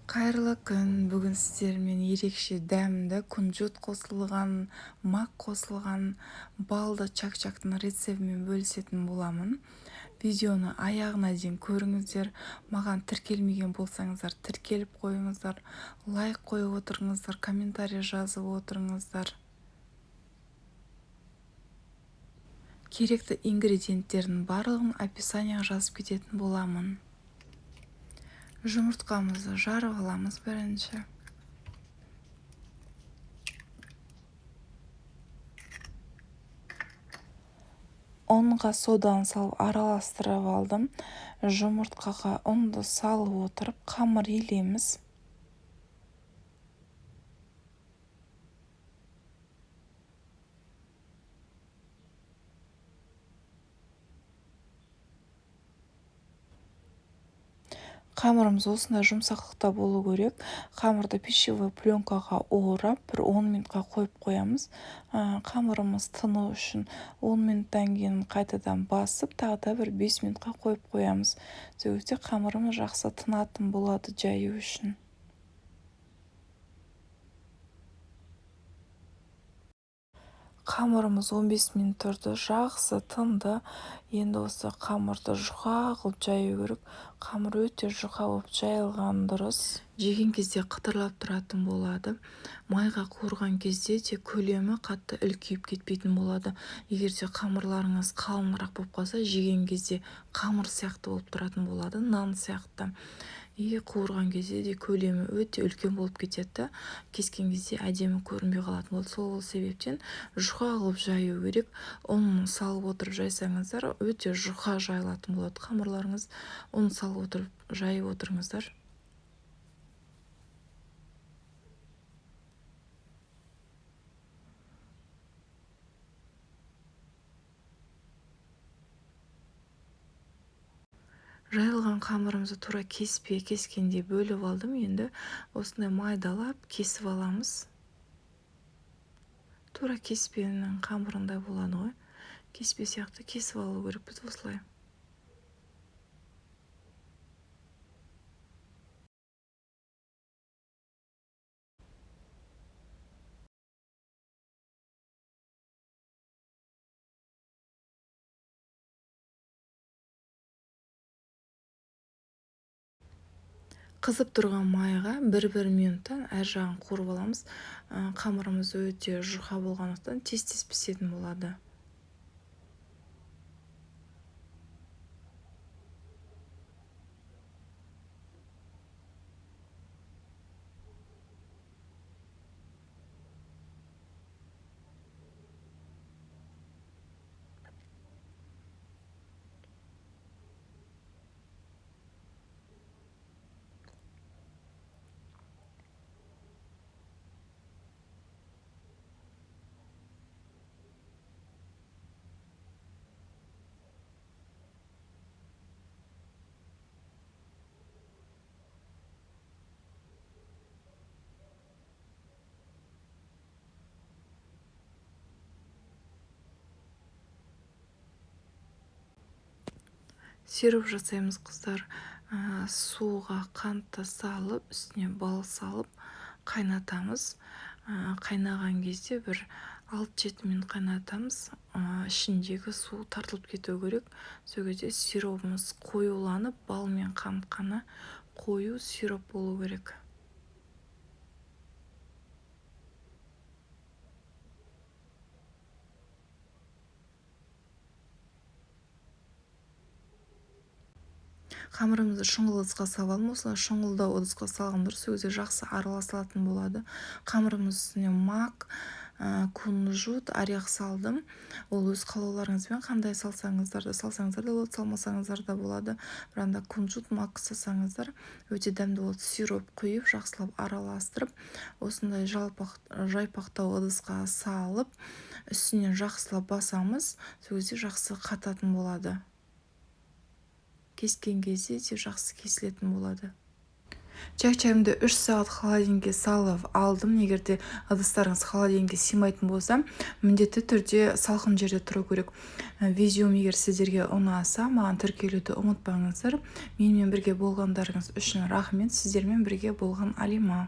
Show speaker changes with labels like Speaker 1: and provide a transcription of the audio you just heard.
Speaker 1: Қайырлы күн! Бүгін сіздермен ерекше дәмді кунжут қосылған, мак қосылған балды чак-чактың рецептімен бөлісетін боламын. Видеоны аяғына дейін көріңіздер. Маған тіркелмеген болсаңыздар, тіркеліп қойыңыздар, лайк қойып отырыңыздар, комментарий жазып отырыңыздар. Керекті ингредиенттердің барлығын описанияға жазып кететін боламын. Жұмыртқамызды жарып аламыз бірінші. Ұнға соданы салып араластырып алдым. Жұмыртқаға ұнды салып отырып қамыр илейміз. Қамырымыз осындай жұмсақтықта болу керек. Қамырды пищевой пленкаға орап, бір 10 минутқа қойып қоямыз. Қамырымыз тыну үшін 10 минуттан кейін қайтадан басып, тағы да бір 5 минутқа қойып қоямыз. Сол кезде қамырымыз жақсы тынатын болады жаю үшін. Қамырымыз 15 минут тұрды, жақсы тынды. Енді осы қамырды жұқа қылып жаю керек. Қамыр өте жұқа болып жайылған дұрыс. Жеген кезде қытырлап тұратын болады. Майға қуырған кезде де көлемі қатты үлкейіп кетпейтін болады. Егер де қамырларыңыз қалыңырақ болып қалса, жеген кезде қамыр сияқты болып тұратын болады, нан сияқты. И қуырған кезде де көлемі өте үлкен болып кетеді, кескен кезде әдемі көрінбей қалатын болады. Сол себептен жұқа қылып жаю керек. Ұн салып отырып жайсаңыздар, өте жұқа жайылатын болады қамырларыңыз. Ұн салып отырып жайып отырыңыздар. Жайылған қамырымызды тура кеспе кескенде бөліп алдым. Енді осындай майдалап кесіп аламыз. Тура кеспенің қамырындай болады ғой. Кеспе сияқты кесіп алу керекпіз осылай. Қызып тұрған майға бір-бір минуттан әр жағын қуырып аламыз. Қамырымыз өте жұқа болғандықтан тез-тез пісетін болады. Сироп жасаймыз, қыздар. Суға қантты салып, үстіне бал салып қайнатамыз. Қайнаған кезде бір 6-7 минут қайнатамыз. Ішіндегі су тартылып кету керек. Сол кезде сиробымыз қоюланып, бал мен қант қана қою сироп болу керек. Қамырымызды шұңғыл ыдысқа салып алдым. Осылай шұңғылдау ыдысқа салған дұрыс, сол кезде жақсы араласатын болады. Қамырымыз үстіне мак, кунжут, орех салдым. Ол өз қалауларыңызбен қандай салсаңыздар да салсаңыздар да болады, салмасаңыздар да болады. Бірақ да кунжут, мак салсаңыздар өте дәмді болады. Сироп құйып, жақсылап араластырып, осындай жайпақтау ыдысқа салып, үстінен жақсылап басамыз. Сол кезде жақсы қататын болады. Кескен кезде де жақсы кесілетін болады. Чәк-чәгімді 3 сағат холодильникке салып алдым. Егер де ыдыстарыңыз холодильникке сыймайтын болса, міндетті түрде салқын жерде тұру керек. Видеом егер сіздерге ұнаса, маған тіркелуді ұмытпаңыздар. Менімен бірге болғандарыңыз үшін рахмет. Сіздермен бірге болған Алима.